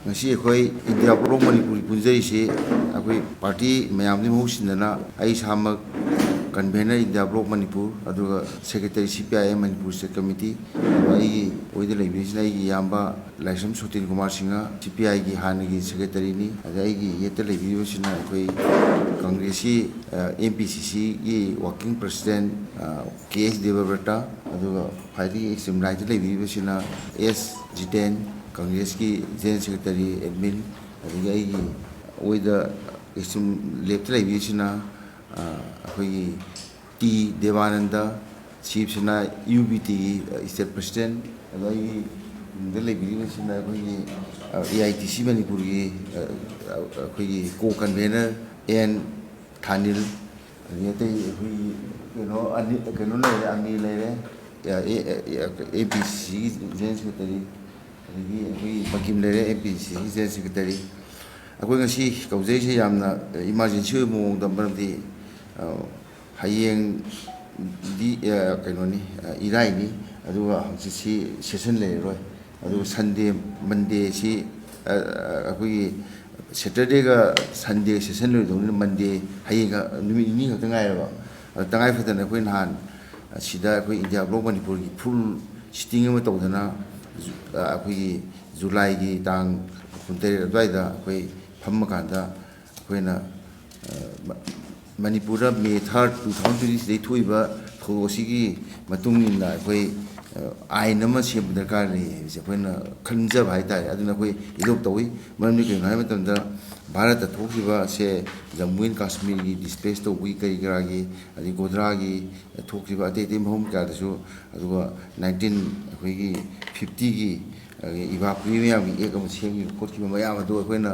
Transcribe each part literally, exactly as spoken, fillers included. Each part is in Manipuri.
ꯉꯁꯤ ꯑꯩꯈꯣꯏ ꯏꯟꯗꯤꯌꯥ ꯕ꯭ꯂꯣꯛ ꯃꯅꯤꯄꯨꯔꯒꯤ ꯄꯨꯟꯖꯔꯤꯁꯤ ꯑꯩꯈꯣꯏ ꯄꯥꯔꯇꯤ ꯃꯌꯥꯝꯗꯨꯒꯤ ꯃꯍꯨꯠ ꯁꯤꯟꯗꯅ ꯑꯩ ꯏꯁꯥꯃꯛ ꯀꯟꯚꯦꯅꯔ ꯏꯟꯗꯤꯌꯥ ꯕ꯭ꯂꯣꯛ ꯃꯅꯤꯄꯨꯔ, ꯑꯗꯨꯒ ꯁꯦꯀ꯭ꯔꯦꯇꯔꯤ ꯁꯤ P I M Manipur state committee, ꯑꯗꯨꯒ ꯑꯩꯒꯤ ꯑꯣꯏꯗ ꯂꯩꯕꯤꯔꯤꯁꯤꯅ ꯑꯩꯒꯤ ꯏꯌꯥꯝꯕ ꯂꯥꯏꯁ꯭ꯔꯝ ꯁꯣꯇꯤꯟ ꯀꯨꯃꯥꯔ ꯁꯤꯡꯍ, ꯁꯤ ꯄꯤ ꯑꯥꯏꯒꯤ ꯍꯥꯟꯅꯒꯤ ꯁꯦꯀ꯭ꯔꯦꯇꯔꯤꯅꯤ꯫ ꯑꯗ ꯑꯩꯒꯤ ꯌꯦꯠꯇ ꯂꯩꯕꯤꯔꯤꯕꯁꯤꯅ ꯑꯩꯈꯣꯏ ꯀꯪꯒ꯭ꯔꯦꯁꯀꯤ, ꯑꯦꯝ ꯄꯤ ꯁꯤ ꯁꯤꯒꯤ ꯋꯥꯔꯀꯤꯡ ꯄ꯭ꯔꯁꯤꯗꯦꯟ, ꯀꯦ ꯑꯦꯁ ꯗꯦꯕꯕ꯭ꯔꯇ, ꯑꯗꯨꯒ ꯈ꯭ꯋꯥꯏꯗꯒꯤ ꯑꯦꯛꯁꯇ꯭ꯔꯤꯝ ꯔꯥꯏꯠꯇ ꯂꯩꯕꯤꯔꯤꯕꯁꯤꯅ ꯑꯦꯁ ꯖꯤꯇꯦꯟ, ꯀꯪꯒ꯭ꯔꯦꯁꯀꯤ ꯖꯦꯅꯔꯦꯜ ꯁꯦꯀ꯭ꯔꯦꯇꯔꯤ ꯑꯦꯗꯃꯤꯟ, ꯑꯗꯒꯤ ꯑꯩꯒꯤ ꯑꯣꯏꯗ ꯑꯦꯛꯁꯇ꯭ꯔꯤꯝ ꯂꯦꯐꯇ ꯂꯩꯕꯤꯔꯤꯁꯤꯅ, ꯑ, ꯑꯩꯈꯣꯏꯒꯤ ꯇꯤ ꯗꯦꯕꯥꯅꯟꯗ, ꯁꯤꯕ ꯁꯦꯅꯥ ꯌꯨ ꯕꯤ ꯇꯤꯒꯤ ꯁ꯭ꯇꯦꯠ ꯄ꯭ꯔꯁꯤꯗꯦꯟ, ꯑꯗꯣ ꯑꯩꯒꯤ ꯇꯨꯡꯗ ꯂꯩꯕꯤꯔꯤꯕꯁꯤꯅ ꯑꯩꯈꯣꯏꯒꯤ, ꯑ, ꯑꯦ ꯑꯥꯏ ꯇꯤ ꯁꯤ ꯃꯅꯤꯄꯨꯔꯒꯤ, ꯑ, ꯑ, ꯑꯩꯈꯣꯏꯒꯤ ꯀꯣ ꯀꯟꯚꯦꯅꯔ ꯑꯦꯟ ꯊꯥꯅꯤꯜ, ꯑꯗꯒꯤ ꯑꯇꯩ ꯑꯩꯈꯣꯏꯒꯤ ꯀꯩꯅꯣ ꯑꯅꯤ, ꯀꯩꯅꯣ ꯂꯩꯔꯦ, ꯑꯅꯤ ꯂꯩꯔꯦ, ꯑꯦ ꯄꯤ ꯁꯤꯒꯤ ꯖꯦꯅꯔꯦꯜ ꯁꯦꯀ꯭ꯔꯦꯇꯔꯤ, ꯑꯗꯒꯤ ꯑꯩꯈꯣꯏꯒꯤ ꯕꯀꯤꯝ ꯂꯩꯔꯦ, ꯑꯦꯝ ꯄꯤ ꯁꯤꯒꯤ ꯖꯦꯅꯔꯦꯜ ꯁꯦꯀ꯭ꯔꯦꯇꯔꯤ꯫ ꯑꯩꯈꯣꯏ ꯉꯁꯤ ꯀꯧꯖꯩꯁꯦ ꯌꯥꯝꯅ ꯏꯃꯥꯔꯖꯦꯟꯁꯤ ꯑꯣꯏꯕ ꯃꯑꯣꯡꯗ, ꯃꯔꯝꯗꯤ, ꯑ, ꯍꯌꯦꯡꯗꯤ, ꯑ, ꯀꯩꯅꯣꯅꯤ, ꯑ, ꯏꯔꯥꯏꯅꯤ, ꯑꯗꯨꯒ ꯍꯪꯆꯤꯠꯁꯤ ꯁꯦꯁꯟ ꯂꯩꯔꯔꯣꯏ꯫ ꯑꯗꯨꯒ ꯁꯟꯗꯦ, ꯃꯟꯗꯦꯁꯤ, ꯑ, ꯑ, ꯑꯩꯈꯣꯏꯒꯤ ꯁꯦꯇꯔꯗꯦꯒ ꯁꯟꯗꯦ ꯁꯦꯁꯟ ꯂꯣꯏꯗꯧꯅꯤꯅ ꯃꯟꯗꯦ, ꯍꯌꯦꯡꯒ ꯅꯨꯃꯤꯠ ꯅꯤꯅꯤ ꯈꯛꯇ ꯉꯥꯏꯔꯕ꯫ ꯑꯗ ꯇꯉꯥꯏ ꯐꯗꯅ ꯑꯩꯈꯣꯏ ꯅꯍꯥꯟ ꯑꯁꯤꯗ ꯑꯩꯈꯣꯏ ꯏꯟꯗꯤꯌꯥ ꯕ꯭ꯂꯣꯛ ꯃꯅꯤꯄꯨꯔꯒꯤ ꯐꯨꯜ ꯁꯤꯇꯤꯡ ꯑꯃ ꯇꯧꯗꯅ, ꯖꯨ-, ꯑ, ꯑꯩꯈꯣꯏꯒꯤ ꯖꯨꯂꯥꯏꯒꯤ ꯇꯥꯡ ꯀꯨꯟꯇꯔꯦꯠ ꯑꯗꯨꯋꯥꯏꯗ ꯑꯩꯈꯣꯏ ꯐꯝꯃꯀꯥꯟꯗ ꯑꯩꯈꯣꯏꯅ, ꯑ, ꯃ-, ꯃꯅꯤꯄꯨꯔꯗ ꯃꯦ ꯊꯥꯔꯠ ꯇꯨ ꯊꯥꯎꯖꯟ ꯇ꯭ꯋꯦꯟꯇꯤ ꯊ꯭ꯔꯤꯗ ꯊꯣꯛꯏꯕ ꯊꯧꯗꯣꯛ ꯑꯁꯤꯒꯤ ꯃꯇꯨꯡ ꯏꯟꯅ ꯑꯩꯈꯣꯏ, ꯑ, ꯑꯥꯏꯟ ꯑꯃ ꯁꯦꯝꯕ ꯗꯔꯀꯥꯔ ꯂꯩ ꯍꯥꯏꯕꯁꯦ ꯑꯩꯈꯣꯏꯅ ꯈꯟꯖꯕ ꯍꯥꯏ ꯇꯥꯔꯦ꯫ ꯑꯗꯨꯅ ꯑꯩꯈꯣꯏ ꯑꯦꯗꯣꯞ ꯇꯧꯏ꯫ ꯃꯔꯝꯗꯤ ꯀꯩꯒꯤꯅꯣ ꯍꯥꯏꯕ ꯃꯇꯝꯗ ꯚꯥꯔꯠꯇ ꯊꯣꯛꯈꯤꯕꯁꯦ ꯖꯝꯃꯨ ꯑꯦꯟ ꯀꯥꯁꯃꯤꯔꯒꯤ ꯗꯤꯁꯄ꯭ꯂꯦꯁ ꯇꯧꯕꯒꯤ ꯀꯔꯤ ꯀꯔꯥꯒꯤ, ꯑꯗꯩ ꯒꯣꯗ꯭ꯔꯥꯒꯤ ꯊꯣꯛꯈꯤꯕ ꯑꯇꯩ ꯑꯇꯩ ꯃꯐꯝ ꯀꯌꯥꯗꯁꯨ, ꯑꯗꯨꯒ ꯅꯥꯏꯟꯇꯤꯟ ꯑꯩꯈꯣꯏꯒꯤ ꯐꯤꯐꯇꯤꯒꯤ, ꯑꯗꯒꯤ ꯏꯚꯥꯀꯨꯋꯦ ꯃꯌꯥꯝꯒꯤ ꯑꯦꯛ ꯑꯃ ꯁꯦꯝꯈꯤꯕ ꯈꯣꯠꯈꯤꯕ ꯃꯌꯥꯝ ꯑꯗꯨ ꯑꯩꯈꯣꯏꯅ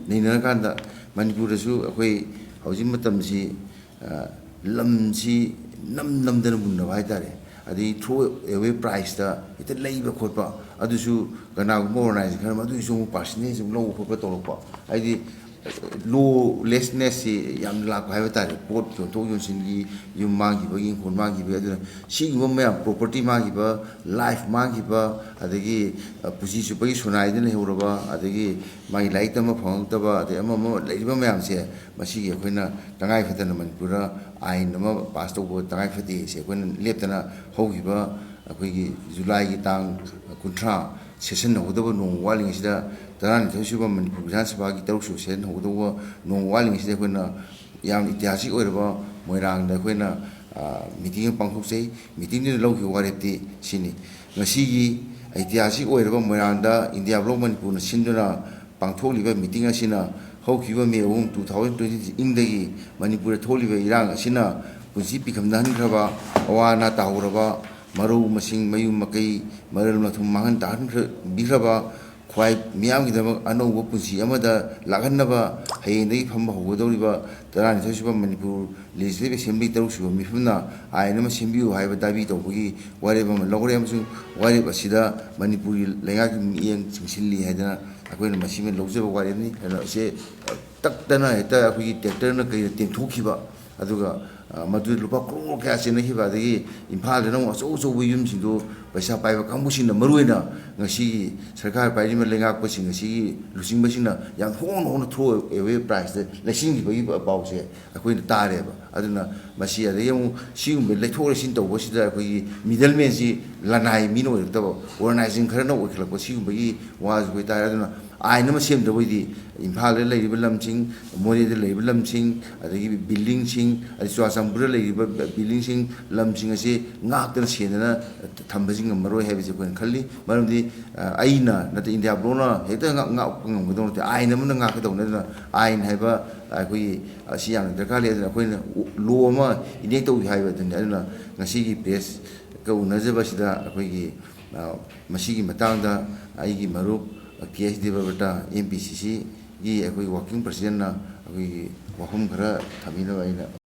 ꯅꯩꯅꯔꯀꯥꯟꯗ ꯃꯅꯤꯄꯨꯔꯗꯁꯨ ꯑꯩꯈꯣꯏ ꯍꯧꯖꯤꯛ ꯃꯇꯝꯁꯤ, ꯑ, ꯂꯝꯁꯤ ꯅꯝ ꯅꯝꯗꯅ ꯃꯨꯟꯅꯕ ꯍꯥꯏ ꯇꯥꯔꯦ, ꯑꯗꯒꯤ ꯊ꯭ꯔꯣ ꯑꯦꯋꯦ ꯄ꯭ꯔꯥꯏꯖꯇ ꯍꯦꯛꯇ ꯂꯩꯕ ꯈꯣꯠꯄ, ꯑꯗꯨꯁꯨ ꯀꯅꯥꯒꯨꯝꯕ ꯑꯣꯔꯒꯅꯥꯏꯖꯦꯁꯟ ꯈꯔ ꯑꯃ ꯑꯗꯨꯒꯤꯁꯨ ꯑꯃꯨꯛ ꯄꯥꯔꯁꯦꯟꯇꯦꯖ ꯑꯃꯨꯛ ꯂꯧꯕ ꯈꯣꯠꯄ ꯇꯧꯔꯛꯄ꯫ ꯍꯥꯏꯗꯤ ꯂꯣꯂꯦꯁꯅꯦꯁꯁꯤ ꯌꯥꯝ ꯂꯥꯛꯄ ꯍꯥꯏꯕ ꯇꯥꯔꯦ꯫ ꯄꯣꯠ ꯌꯣꯟꯊꯣꯛ ꯌꯣꯟꯁꯤꯟꯒꯤ, ꯌꯨꯝ ꯃꯥꯡꯈꯤꯕꯒꯤ, ꯏꯪꯈꯣꯜ ꯃꯥꯡꯈꯤꯕꯒꯤ, ꯑꯗꯨꯅ ꯁꯤꯒꯨꯝꯕ ꯃꯌꯥꯝ, ꯄ꯭ꯔꯣꯄꯔꯇꯤ ꯃꯥꯡꯈꯤꯕ, ꯂꯥꯏꯐ ꯃꯥꯡꯈꯤꯕ, ꯑꯗꯒꯤ ꯄꯨꯟꯁꯤ ꯆꯨꯞꯄꯒꯤ ꯁꯨꯅꯥꯏꯗꯅ ꯂꯩꯍꯧꯔꯕ, ꯑꯗꯒꯤ ꯃꯥꯒꯤ ꯂꯥꯏꯔꯤꯛ ꯇꯝꯕ ꯐꯪꯉꯛꯇꯕ, ꯑꯗꯩ ꯑꯃ ꯑꯃ ꯂꯩꯔꯤꯕ ꯃꯌꯥꯝꯁꯦ, ꯃꯁꯤꯒꯤ ꯑꯩꯈꯣꯏꯅ ꯇꯉꯥꯏ ꯐꯗꯅ ꯃꯅꯤꯄꯨꯔꯗ ꯑꯥꯏꯟ ꯑꯃ ꯄꯥꯁ ꯇꯧꯕ ꯇꯉꯥꯏ ꯐꯗꯦ꯫ ꯁꯤ ꯑꯩꯈꯣꯏꯅ ꯂꯦꯞꯇꯅ ꯍꯧꯈꯤꯕ ꯑꯩꯈꯣꯏꯒꯤ ꯖꯨꯂꯥꯏꯒꯤ ꯇꯥꯡ ꯀꯨꯟꯊ꯭ꯔꯥ ꯁꯦꯁꯟ ꯍꯧꯒꯗꯕ ꯅꯣꯡꯃ ꯋꯥꯠꯂꯤꯉꯩꯁꯤꯗ, ꯇꯔꯥꯅꯤꯊꯣꯏ ꯁꯨꯕ ꯃꯅꯤꯄꯨꯔ ꯕꯤꯙꯥꯟ ꯁꯚꯥꯒꯤ ꯇꯔꯨꯛ ꯁꯨꯕ ꯁꯦꯁꯟ ꯍꯧꯒꯗꯧꯕ ꯅꯣꯡꯃ ꯋꯥꯠꯂꯤꯉꯩꯁꯤꯗ ꯑꯩꯈꯣꯏꯅ ꯌꯥꯝ ꯏꯇꯤꯍꯥꯁꯤꯛ ꯑꯣꯏꯔꯕ ꯃꯣꯏꯔꯥꯡꯗ ꯑꯩꯈꯣꯏꯅ, ꯑ, ꯃꯤꯇꯤꯡ ꯑꯃ ꯄꯥꯡꯊꯣꯛꯆꯩ꯫ ꯃꯤꯇꯤꯡꯗꯨꯗ ꯂꯧꯈꯤꯕ ꯋꯥꯔꯦꯞꯇꯤ ꯁꯤꯅꯤ: ꯉꯁꯤꯒꯤ ꯏꯇꯤꯍꯥꯁꯤꯛ ꯑꯣꯏꯔꯕ ꯃꯣꯏꯔꯥꯡꯗ ꯏꯟꯗꯤꯌꯥ ꯕ꯭ꯂꯣꯛ ꯃꯅꯤꯄꯨꯔꯅ ꯁꯤꯟꯗꯨꯅ ꯄꯥꯡꯊꯣꯛꯂꯤꯕ ꯃꯤꯇꯤꯡ ꯑꯁꯤꯅ ꯍꯧꯈꯤꯕ ꯃꯦ ꯑꯍꯨꯝ, ꯇꯨ ꯊꯥꯎꯖꯟ ꯇ꯭ꯋꯦꯟꯇꯤ ꯏꯪꯗꯒꯤ ꯃꯅꯤꯄꯨꯔꯗ ꯊꯣꯛꯂꯤꯕ ꯏꯔꯥꯡ ꯑꯁꯤꯅ ꯄꯨꯟꯁꯤ ꯄꯤꯈꯝꯅꯍꯟꯈ꯭ꯔꯕ, ꯑꯋꯥ ꯑꯅꯥ ꯇꯥꯍꯧꯔꯕ, ꯃꯔꯧ ꯃꯁꯤꯡ, ꯃꯌꯨꯝ ꯃꯀꯩ, ꯃꯔꯜ ꯃꯊꯨꯝ ꯃꯥꯡꯍꯟ ꯇꯥꯍꯟꯈ꯭ꯔ-, ꯕꯤꯈ꯭ꯔꯕ, ꯈ꯭ꯋꯥꯏ ꯃꯤꯌꯥꯝꯒꯤꯗꯃꯛ ꯑꯅꯧꯕ ꯄꯨꯟꯁꯤ ꯑꯃꯗ ꯂꯥꯛꯍꯟꯅꯕ ꯍꯌꯦꯡꯗꯒꯤ ꯐꯝꯕ ꯍꯧꯒꯗꯧꯔꯤꯕ ꯇꯔꯥꯅꯤꯊꯣꯏ ꯁꯨꯕ ꯃꯅꯤꯄꯨꯔ ꯂꯦꯖꯤꯁꯂꯦꯇꯤꯚ ꯑꯦꯁꯦꯝꯕ꯭ꯂꯤ ꯇꯔꯨꯛ ꯁꯨꯕ ꯃꯤꯐꯝꯅ ꯑꯥꯏꯟ ꯑꯃ ꯁꯦꯝꯕꯤꯌꯨ ꯍꯥꯏꯕ ꯗꯥꯕꯤ ꯇꯧꯕꯒꯤ ꯋꯥꯔꯦꯞ ꯑꯃ ꯂꯧꯔꯦ, ꯑꯃꯁꯨꯡ ꯋꯥꯔꯦꯞ ꯑꯁꯤꯗ ꯃꯅꯤꯄꯨꯔꯒꯤ ꯂꯩꯉꯥꯛꯀꯤ ꯃꯤꯠꯌꯦꯡ ꯆꯤꯡꯁꯤꯜꯂꯤ ꯍꯥꯏꯗꯅ ꯑꯩꯈꯣꯏꯅ ꯃꯁꯤꯃ ꯂꯧꯖꯕ ꯋꯥꯔꯦꯞꯅꯤ꯫ ꯑꯗꯨꯅ ꯁꯦ ꯇꯛꯇꯅ ꯍꯦꯛꯇ ꯑꯩꯈꯣꯏꯒꯤ ꯇ꯭ꯔꯦꯛꯇꯔꯅ ꯀꯩꯅ ꯇꯦꯝꯊꯣꯛꯈꯤꯕ, ꯑꯗꯨꯒ, ꯑ, ꯃꯗꯨꯗ ꯂꯨꯄꯥ ꯀ꯭ꯔꯣꯔ ꯀꯌꯥ ꯆꯦꯟꯅꯈꯤꯕ, ꯑꯗꯒꯤ ꯏꯝꯐꯥꯜꯗꯅ ꯑꯃꯨꯛ ꯑꯆꯧ ꯑꯆꯧꯕ ꯌꯨꯝꯁꯤꯡꯗꯣ ꯄꯩꯁꯥ ꯄꯥꯏꯕ ꯀꯥꯡꯕꯨꯁꯤꯡꯅ, ꯃꯔꯨꯑꯣꯏꯅ ꯉꯁꯤꯒꯤ ꯁꯔꯀꯥꯔ ꯄꯥꯏꯔꯤꯕ ꯂꯩꯉꯥꯛꯄꯁꯤꯡ ꯑꯁꯤꯒꯤ ꯂꯨꯆꯤꯡꯕꯁꯤꯡꯅ ꯌꯥꯝ ꯍꯣꯡꯅ ꯍꯣꯡꯅ ꯊ꯭ꯔꯣ ꯑꯦꯋꯦ ꯄ꯭ꯔꯥꯏꯁꯇ ꯂꯩꯁꯤꯟꯈꯤꯕꯒꯤ ꯄꯥꯎꯁꯦ ꯑꯩꯈꯣꯏꯅ ꯇꯥꯔꯦꯕ꯫ ꯑꯗꯨꯅ ꯃꯁꯤ, ꯑꯗꯒꯤ ꯑꯃꯨꯛ ꯁꯤꯒꯨꯝꯕ ꯂꯩꯊꯣꯛ ꯂꯩꯁꯤꯟ ꯇꯧꯕꯁꯤꯗ ꯑꯩꯈꯣꯏꯒꯤ ꯃꯤꯗꯜ ꯃꯦꯟꯁꯤ, ꯂꯅꯥꯏ ꯃꯤꯅ ꯑꯣꯏꯔꯛꯇꯕ, ꯑꯣꯔꯒꯅꯥꯏꯖꯤꯡ ꯈꯔꯅ ꯑꯣꯏꯈꯠꯂꯛꯄ, ꯁꯤꯒꯨꯝꯕꯒꯤ ꯋꯥꯁꯨ ꯑꯣꯏꯇꯥꯔꯦ꯫ ꯑꯗꯨꯅ ꯑꯥꯏꯟ ꯑꯃ ꯁꯦꯝꯗꯕ ꯑꯣꯏꯗꯤ ꯏꯝꯐꯥꯜꯗ ꯂꯩꯔꯤꯕ ꯂꯝꯁꯤꯡ, ꯃꯣꯔꯦꯗ ꯂꯩꯔꯤꯕ ꯂꯝꯁꯤꯡ, ꯑꯗꯒꯤ ꯕꯤꯜꯗꯤꯡꯁꯤꯡ, ꯑꯗꯩ ꯆꯨꯔꯥꯆꯥꯟꯄꯨꯔꯗ ꯂꯩꯔꯤꯕ ꯕꯤꯜꯗꯤꯡꯁꯤꯡ, ꯂꯝꯁꯤꯡ ꯑꯁꯤ ꯉꯥꯛꯇꯅ ꯁꯦꯟꯗꯅ ꯊꯝꯕꯁꯤ ꯉꯝꯃꯔꯣꯏ ꯍꯥꯏꯕꯁꯤ ꯑꯩꯈꯣꯏꯅ ꯈꯜꯂꯤ꯫ ꯃꯔꯝꯗꯤ, ꯑ, ꯑꯩꯅ ꯅꯠꯇ꯭ꯔ ꯏꯟꯗꯤꯌꯥ ꯕ꯭ꯂꯣꯛꯅ ꯍꯦꯛꯇ ꯉꯥꯛ-, ꯉꯥꯛꯄ ꯉꯝꯒꯗꯧ ꯅꯠꯇꯦ, ꯑꯥꯏꯟ ꯑꯃꯅ ꯉꯥꯛꯀꯗꯧꯅꯤ꯫ ꯑꯗꯨꯅ ꯑꯥꯏꯟ ꯍꯥꯏꯕ ꯑꯩꯈꯣꯏꯒꯤ ꯑꯁꯤ ꯌꯥꯝꯅ ꯗꯔꯀꯥꯔ ꯂꯩ꯫ ꯑꯗꯨꯅ ꯑꯩꯈꯣꯏꯅ ꯂꯣ ꯑꯃ ꯏꯅꯦꯛ ꯇꯧꯁꯤ ꯍꯥꯏꯕ ꯑꯗꯨꯅꯤ꯫ ꯑꯗꯨꯅ ꯉꯁꯤꯒꯤ ꯄ꯭ꯔꯦꯁꯀ ꯎꯅꯖꯕꯁꯤꯗ ꯑꯩꯈꯣꯏꯒꯤ, ꯑ, ꯃꯁꯤꯒꯤ ꯃꯇꯥꯡꯗ ꯑꯩꯒꯤ ꯃꯔꯨꯞ ꯀꯦ ꯑꯦꯁ ꯗꯦꯕꯕ꯭ꯔꯇ, ꯑꯦꯝ ꯄꯤ ꯁꯤ ꯁꯤꯒꯤ ꯑꯩꯈꯣꯏꯒꯤ ꯋꯥꯔꯀꯤꯡ ꯄ꯭ꯔꯁꯤꯗꯦꯟꯅ ꯑꯩꯈꯣꯏꯒꯤ ꯋꯥꯐꯝ ꯈꯔ ꯊꯝꯕꯤꯅꯕ ꯑꯩꯅ